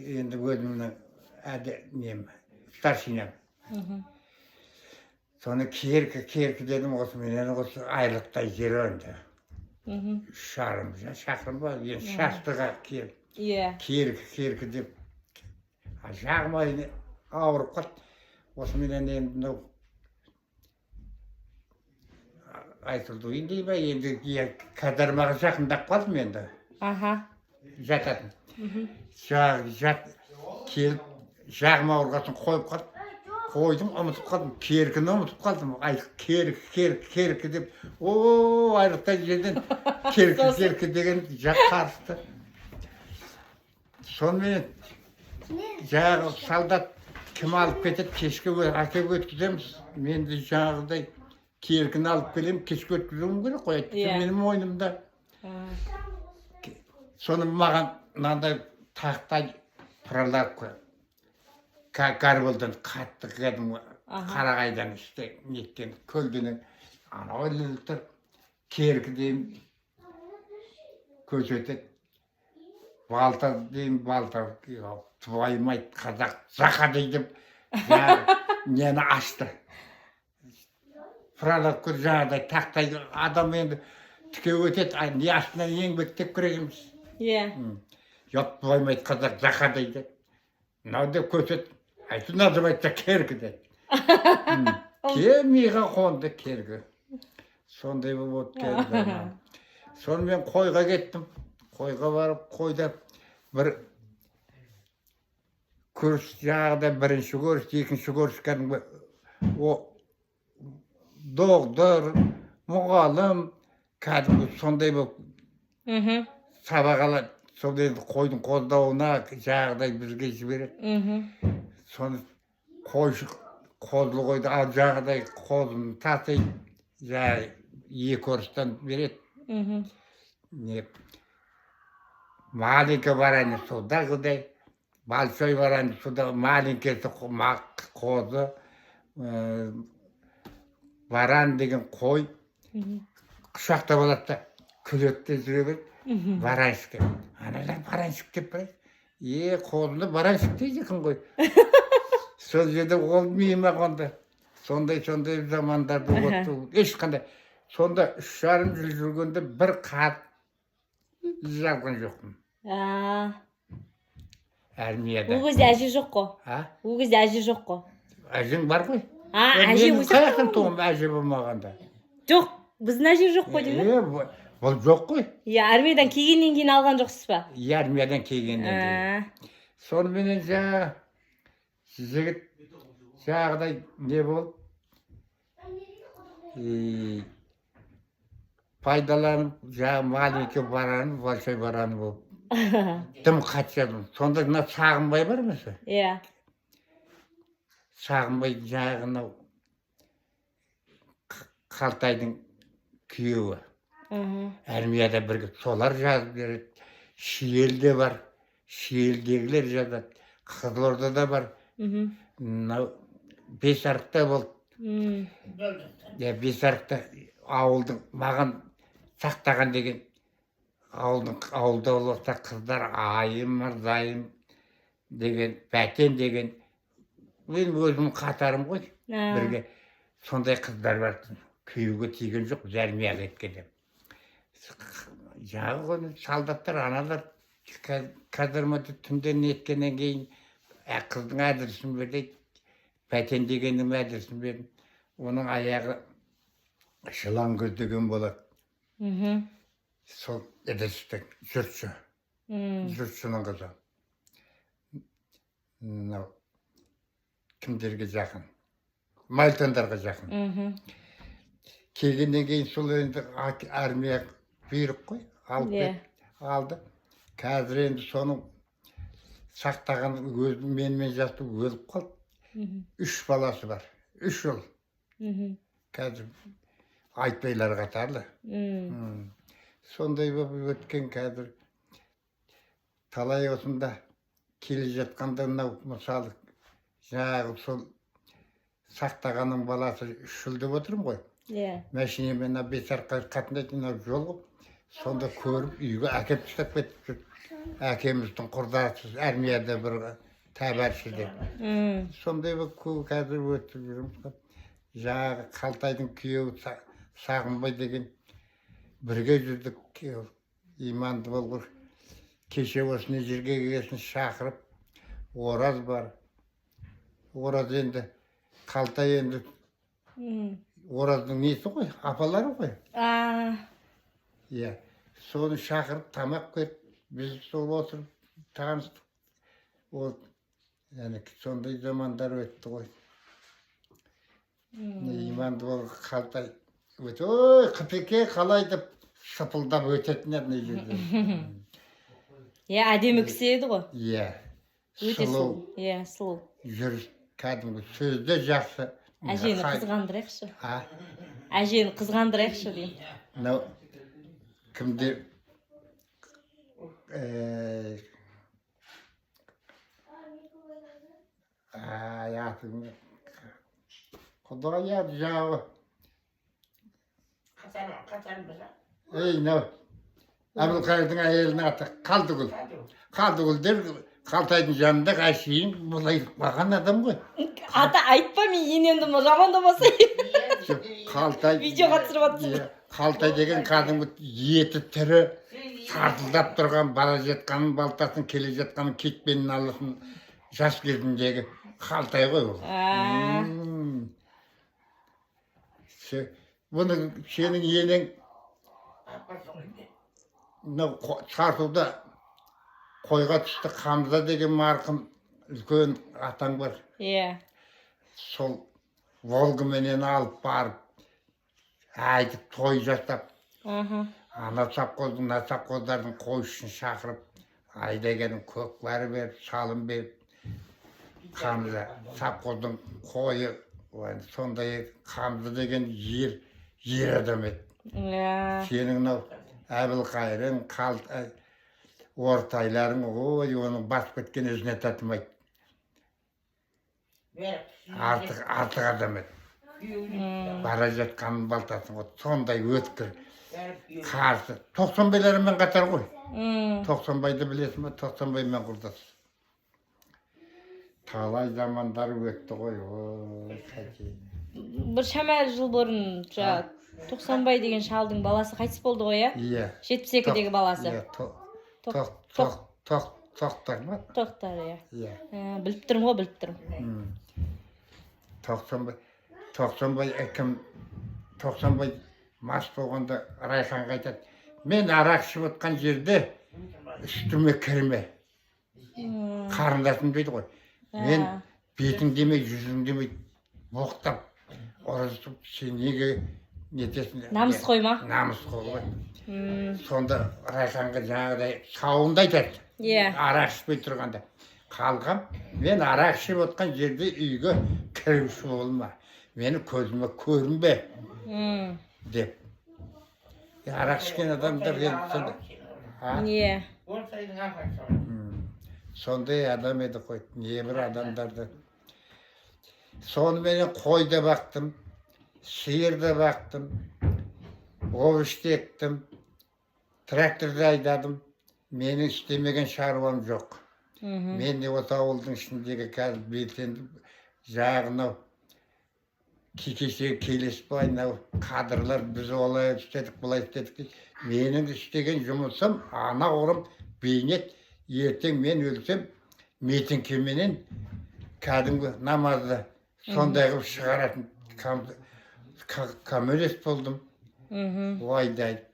Енді өзімнің нем, старшинам. Соны керкі, керкі дедім, осыменен осы айлықтай жер енді. 3,5 шақырым ба, енді шаштыға кел. Керкі, керкі деп. А жағым ауырып қалды. Осыменен енді мынау Айсұлтуин дей ма, енді казармаға жақындап қалдым енді. Жататын. Жағы жат келіп, жағым ауырған соң қойып қалдым. Қойдым, ұмытып қалдым. Керкіні ұмытып қалдым. Ай, керкі, керкі, керкі деп. О, айлықтай жерден керкі, Сосын? керкі деген жақ қарысты. Сонымен жаңағы солдат кім алып кетеді, кешке әкеліп өткіземіз. Мен де жаңағыдай керкіні алып келемін, кешке өткізуім керек қой, әйтпесе менің мойнымда. Соны маған мынандай тақтай пролапка горбылдан қатты, кәдімгі қарағайдан іште неткен көлденең анау ілініп тұр. Керкі деймін, көрсетеді. Балта деймін, балта, твою мать, қазақ, заходи деп жаңағы нені ашты. Пролапка жаңағыдай тақтай, адам енді тіке өтеді, а не астынан еңбектеп керек емес. Ёб твою мать, қазақ, заходи деп. Мынау деп көрсет. Это называется керкі деді. Ке миға қонды кергі. Сондай болып өткен заман. Сонымен қойға кеттім. Қойға барып, қойда бір курс, жаңағыдай бірінші курс, екінші курс, кәдімгі о доғдыр, мұғалім, кәдімгі сондай болып сабақ алады. Сол енді қойдың қоздауына жаңағыдай бізге жібереді. Соны қойшы, қозылы қойды ал, жаңағыдай қозыны тасиды, жаңағы екі орыстан береді. Не маленький баранин сюда кудай, большой баранин сюда, маленькийсі қозы, баран деген қой құшақтап алады да, күледі де жүре береді. Баранчик деп, аналар баранчик деп барады, е, қозыны баранчик дейді екен ғой. Сол жерде ол миыма қонды. Сондай, сондай замандарды өтті. Ешқандай сонда 3,5 жыл жүргенде бір хат жазған жоқпын армияда. Ол кезде әже жоқ қой. А? Ол кезде әже жоқ қой. Әжең бар ғой. А, әже Менің өсіп қаяқтан туғым әже болмағанда? Жоқ, біздің әже жоқ қой деймін. Е, бұл жоқ қой. Иә, армиядан келгеннен кейін алған жоқсыз ба? Иә, армиядан келгеннен кейін. Соныменен жаңағы жігіт жаңағыдай не болып и пайдаланып, жаңағы маленький баран, большой баран болып дым хат жаздым. Сонда мына Сағынбай бар емес пе? Иә. Сағынбай, жаңағы мынау Қалтайдың күйеуі. Армияда бірге, солар жазып береді. Шиелде бар, Шиелдегілер жазады, Қызылордада бар. Мынау Бесарықта болды. Иә, Бесарықта ауылдың маған сақтаған деген ауылдың, ауылда болса қыздар Айым, Мырзайым деген, Бәтен деген, мен өзімнің қатарым ғой. Бірге сондай қыздар бар, күйеуге тиген жоқ. Біз армияға кеткенде жаңағы оны солдаттар, аналар казармада түнде неткеннен кейін қыздың адресін бер дейді. Бәтен дегеннің адресін бердім. Оның аяғы жылан көз деген болады. Сол Ыдырыстың жұртшы, жұртшының қызы, мынау кімдерге жақын, мальтандарға жақын. Келгеннен кейін сол енді армия бұйрық қой, алып кет, алды. Қазір енді соның сақтаған өзі менімен жасты, өліп қалды. Үш баласы бар, үш ұл. Қазір Айтбайлар қатарлы. Сондай болып өткен. Қазір талай осында келе жатқанда мынау, мысалы, жаңағы сол сақтағанның баласы, үш жыл деп отырмын ғой. Машинамен мына Бесарыққа қатынайтын мынау жол ғой. Сонда көріп, үйге әкеп тастап кетіп жүр. Әкеміздің құрдасы армияда бір тәбәрші деп. Сондай бір қазір өтіп жүрміз ғой. Жаңағы Қалтайдың күйеуі Сағынбай деген, бірге жүрдік, күйеу. Иманды болғыр. Кеше осыны жерге келгесін шақырып, Ораз бар. Ораз енді, Қалтай енді Ораздың несі ғой, апалары ғой. А. Иә, соны шақырып, тамақ беріп, біз сол отырып таныстық. Ол яғни сондай замандар өтті ғой. Не иманды болған Қалтай өте, ой, Қыпеке, қалай деп сыпылдап өтетін еді мына жерде. Иә, әдемі кісі еді ғой. Иә. Өте Сұлу. Сұлу, иә, сұлу. Жүріс кәдімгі, сөзі жақсы. Әжені қызғандырайықшы. А? Әжені қызғандырайықшы деймін. Мынау кімде, ай, аты кім? Құдай ау, жаңағы. Ей, мынау Әбілқайырдың әйелінің аты Қалдыгүл. Қалдыгүлдер Қалтайдың жанында әшейін былай баған адам ғой. Ата, айтпа, мен енемді жамандамаса. Жоқ, Қалтай. Видеоға түсіріп жатсың. Иә, Қалтай деген кәдімгі еті тірі, сартылдап тұрған, бара жатқанын балтасын, келе жатқанын кетпенін алысын, жас кезіндегі Қалтай ғой ол. А. Бұны сенің енең мынау Сартуда қойға түсті Қамза деген марқұм үлкен атаң бар. Сол Волгаменен алып барып, айтып, той жасап, ана совхоздың, мына совхоздардың қойшысын шақырып, айдагенін көкпары беріп, салым беріп, Қамза совхоздың қойы. Ой, сондай еді. Қамза деген ер адам еді. Сенің мынау Әбілқайырың, Ортайларың, ой, оның басып кеткен ізіне татымайды, артық адам еді. Бара жатқанын балтасын ғой, сондай өткір, қарсы Тоқсанбайлармен қатар ғой. Тоқсанбайды білесің ба? Тоқсанбаймен құрдас. Талай замандар өтті ғой, ой, қайтейін. Біршама жыл бұрын жаңа Тоқсанбай деген шалдың баласы қайтыс болды ғой, иә? Иә. 72-дегі баласы. Иә, тоқ тоқ тоқ Тоқтар ма? Тоқтар, иә. Иә. Ә, біліп тұрмын ғой, біліп тұрмын. Тоқсанбай, Тоқсанбай кім, Тоқсанбай мас болғанда Райханға айтады: «Мен арақ ішіп отқан жерде үстіме кірме, қарындасым», — дейді ғой. «Мен бетің демей, жүзің демей, боқтап ұрысып, сен неге нетесің?» Намыс қой ма? Намыс қой ғой. Сонда Райханға жаңағыдай сауынды айтады. Арақ ішпей тұрғанда: «Қалғам, мен арақ ішіп отқан жерде үйге кіруші болма, мені көзіме көрінбе», — деп. Арақ ішкен адамдар енді сондай. А? Иә. Сондай адам еді ғой, небір адамдарды. Соныменен қой да бақтым, сиыр да бақтым, овощ те ектім, трактор да айдадым. Менің істемеген шаруам жоқ. Мен де осы ауылдың ішіндегі қазір белсенді жағы мынау кешегі Келеспай, мынау кадрлар, біз олай істедік, былай істедік дейді. Менің істеген жұмысым анағұрлым бейнет. Ертең мен өлсем, метіңкеменен кәдімгі намазды сондай қылып шығаратын коммунист болдым. Ойдай.